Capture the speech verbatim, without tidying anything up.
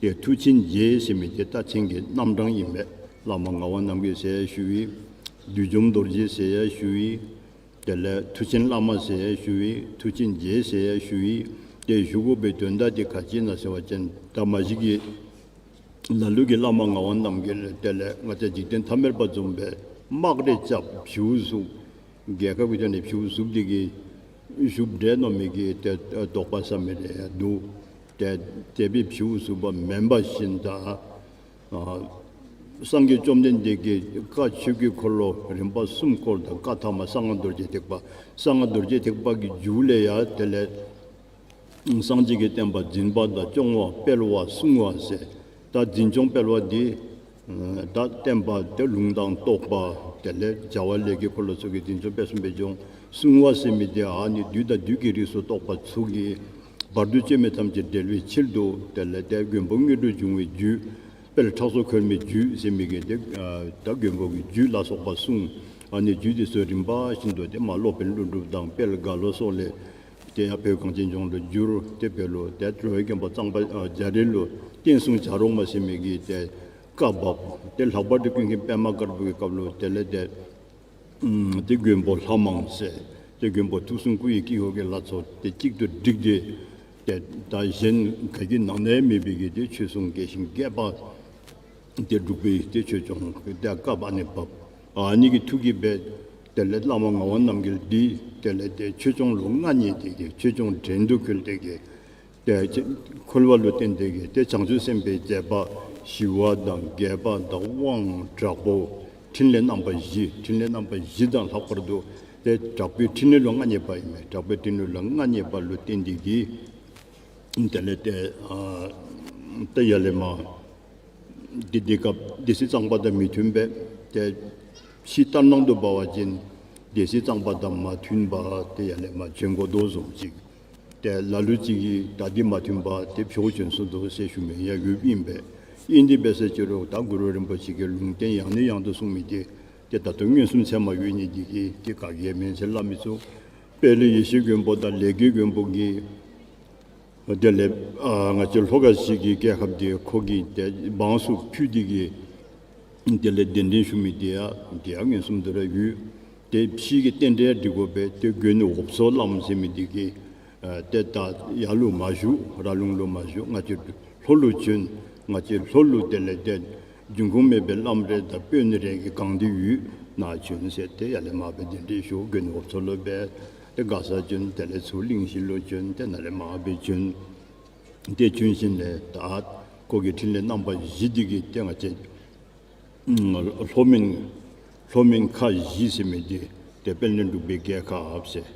ཏེ་མཐུ་ཆེན་རྗེ་ཟེར་མི་འདི་ད་མཚན་གྱི་རྣམ་གྲངས་ཨིན་པས། བླ་མ་ངག་དབང་རྣམ་རྒྱལ་ཟེར་ཡང་ཞུ་ཡི། བདུད་འཇོམས་རྡོ་རྗེ་ཟེར་ཡང་ཞུ་ཡི། དེ་ལས་མཐུ་ཆེན་བླ་མ་ཟེར་ཡང་ཞུ་ཡི། མཐུ་ཆེན་རྗེ་ཟེར་ཡང་ཞུ་ཡི། ཏེ་ཞུ་དགོ་པའི་དོན་དག་འདི་ག་ཅི་ཨིན་ན་ཟེར་བ་ཅིན་ད་མ་གཞི་གི་ལ་ལུ་གི་བླ་མ་ངག་དབང་རྣམ་རྒྱལ་དེ་ལས་ང་བཅས་འཇིག་རྟེན་ཐ་མལ་པ་བཟུམ་སྦེ་དམག་རེ་རྐྱབ་བྱིའུ་གཟུགས་རྒྱལ་ཁབ་ཀྱི་དོན་ལས་བྱིའུ་གཟུགས་འདི་གིས་བཞུགས་འདྲས་མནོ་མི་གི་ཏེ་དོགས་པ་ཟ་མི་རེ་འདུག། ཏེ་དེ་སྦེ་བྱིའུ་གཟུགས་པ་མེན་པ་བཞིན་ད་ཨ་སངས་རྒྱས་བཅོམ་ལྡན་འདས་ཀྱིས་བཀའ་ཆོས་ཀྱི་འཁོར་ལོ་རིམ་པ་གསུམ་བསྐོར་དང་བཀའ་ཐ་མ་གསང་སྔགས་རྡོ་རྗེ་ཐེག་པ། གསང་སྔགས་རྡོ་རྗེ་ཐེག་པ་གི་མཇུག་ལས་ཡང་དེ་ལས་སངས་རྒྱས་ཀྱི་བསྟན་པ་འཛིན་པ་དང་སྐྱོང་བ་སྤེལ་བ་སྲུང་བ་ཟེར། ད་འཛིན་སྐྱོང་སྤེལ་བ་འདི་ད་བསྟན་པ་དེ་ལུང་དང་རྟོགས་པ་དེ་ལས་བྱ་བ་ལས་ཀྱི་འཁོར་ལོ་ཚུ་གིས་འཛིན་སྐྱོང་སྤེལ་གསུམ་སྦེ་སྐྱོང་། སྲུང་བ་ཟེར་མི་དེ་ཨ་ནི་བདུད་དང་བདུད་ཀྱི་རིགས་སུ་གཏོགས་པ་ཚུ་གིས་བར་དུ་གཅོད་མི་ཐམས་ཅད་བསྒྲལ་བའི་ཕྱིར་དུ་དེ་ལས་ཏེ་མགོན་པོ་དངོས་གྲུབ་འབྱུང་བའི་རྒྱུད། དཔལ་ཁྲག་མཚོ་ཁོལ་མའི་རྒྱུད་ཟེར་མི་གི་ཏེ་ད་མགོན་པོ་གི་རྒྱུད་ལ་སོགས་པ་གསུངས། ཨ་ནི་རྒྱུད་དེ་ཚུ་རིམ་པ་བཞིན་དུ་ཏེ་མ་སློབ་དཔོན་ཀླུ་སྒྲུབ་དང་དཔལ་རྒ་ལོ་སོགས་ལས་ཏེ་ཡང་བོད་གངས་ཅན་ལྗོངས་ལུ་བསྒྱུར། ཏེ་བོད་ལུ་ཏེ་འགྲོ་བའི་མགོན་པོ་གཙང་པ་རྒྱ་རས་ལུ་བསྟན་སྲུང་བྱ་རོག་མ་ཟེར་མི་གི་ཏེ་བཀའ་བབས། ཏེ་ལྷག་པར་དུ་ཀུན་མཁྱེན་པདྨ་དཀར་པོ་གི་སྐབས་ལུ་དེ་ལས་ཏེ་ཏེ་མགོན་པོ་ལྷ་མང་ཟེར་ཏེ་མགོན་པོ་ཐུགས་གསུང་སྐུ་ཡི་དཀྱིལ་འཁོར་གྱི་ལྷ་ཚོགས་ཏེ་གཅིག་ཏུ་བསྒྲིགས་ཏེ་ཏེ་ད་གཞན་ག་གི་ནང་ན་མེད་པའི་གི་ཏེ་ཆོས་སྲུང་རྒྱས་ཤིང་རྒྱས་པ་ཏེ་འབྲུག་པའི་ཏེ་ཆོས་སྐྱོང་ཏེ་བཀའ་བབས་ནི་བབས། ཨ་ནི་གི་མཐུ་གིས་སྦེ་དེ་ལས་བླ་མ་ངག་དབང་རྣམ་རྒྱལ་འདི་དེ་ལས་ཏེ་ཆོས་སྐྱོང་ལུ་མངའ་བརྙེས་ཏེ་གི་ཆོས་སྐྱོང་བྲན་དུ་འཁོལ་ཏེ་གི་ཏེ་འཁོལ་བ་ལུ་བརྟེན་ཏེ་གི་ཏེ་བྱང་ཆུབ་སེམས་དཔའི་མཛད་པ་ཞི་བ་དང་རྒྱས་པ་དང་དབང་དྲག་པོ་ཕྲིན་ལས་རྣམ་པ་བཞི། ཕྲིན་ལས་རྣམ་པ་བཞི་དང་ལྷག་པར་དུ་ཏེ་དྲག་པོའི་ཕྲིན་ལས་ལུ་མངའ་བརྙེས་པ་ཨིན་མས། དྲག་པོའི་ཕྲིན་ལས་ལུ་མངའ་བརྙེས་པ་ལུ་བརྟེན་ཏེ་གི་དེ་ལས་ཏེ་ཨ་ཏེ་ཡར་ལས་མར་ཏེ་དེ་སྐབས་སྡེ་སྲིད་གཙང་པ་དང་མི་མཐུན་པས། ཏེ་ཕྱི་ལྟར་སྣང་དུ་འབད་བ་ཅིན་སྡེ་སྲིད་གཙང་པ་དང་མ་མཐུན་པར་ཏེ་ཡར་ལས་མར་བྱོན་དགོ་དོ་བཟུམ་ཅིག། ཏེ་ལ་ལུ་ཅིག་གིས་ད་འདི་མ་མཐུན་པར་ཏེ་བྱོག་བྱོན་སོང་དོ་ཟེར་ཞུ་མི་ཡང་ཡོདཔ་ཨིན་པས། ཨིན་དེ་འབད་ས་ཅི་རུང་ད་གུ་རུ་རིན་པོ་ཆེ་གིས་ལུང་བསྟན་ཡང་ནས་ཡང་དུ་གསུངས་མི་དེ་ཏེ་ད་ལྟོ་མངོན་སུམ་ཚད་མ་ཡོད་ནི་དེ་གིས་ཏེ་ག་གིས་མེན་ཟེར་སླབ་མི་ཚུགས། དཔལ་ཡེ་ཤེས་མགོན་པོ་དང་ལས་ཀྱི་མགོན་པོ་གིས་དེ་ལས་ཨ་ང་བཅས་ལྷོ་ཁ་བཞི་གི་རྒྱལ་ཁབ་དེ་ཁོ་གི་ཏེ་འབངས་སུ་ཕུལ་ཏེ་གི་དེ་ལས་གདན་འདྲེན་ཞུ་མི་དེ་ཡང་དེ་ཡང་མངོན་སུམ་དུ་ར་ཡོད། ཏེ་ཕྱི་གི་རྟེན་འབྲེལ་འགྲིག་དགོ་པས། ཏེ་དགོན་འོབས་མཚོ་བླམ་ཟེར་མི་དེ་གིས་ཨ་ཏེ་ད་ཡར་ལུ་མ་བཞུགས། ར་ལུང་ལུ་མ་བཞུགས། ང་བཅས་ལྷོ་ལུ་བྱོན། ང་བཅས་ལྷོ་ལུ་དེ་ལས་ཏེ་འབྱུང་ཁུངས་མེད་པའི་བླམ་རེ་དང་དཔོན་རེ་གིས་གང་སྟེ་ཡོད་ན་བྱོན་ཟེར་ཏེ་ཡར་ལས་མར་སྦེ་གདན་འདྲེན་ཞུ། དགོན་འོབས་མཚོ་ལུ་སྦེ་ཏེ་མགར་ས་བྱོན། དེ་ལས་ཚུར་གླིང་བཞི་ལུ་བྱོན། ཏེ་ནཱ་ལས་མར་སྦེ་བྱོན། ཏེ་བྱོན་ཞིནམ་ལས་ད་ཁོ་གི་ཕྲིན་ལས་རྣམ་པ་བཞི་དེ་གིས་ཏེ་ང་བཅས་ལྷོ་མོན་ལྷོ་མོན་ཁ་བཞི་ཟེར་མི་དེ་ཏེ་དཔལ་ལྡན་འབྲུག་པའི་རྒྱལ་ཁབ་ཟེར།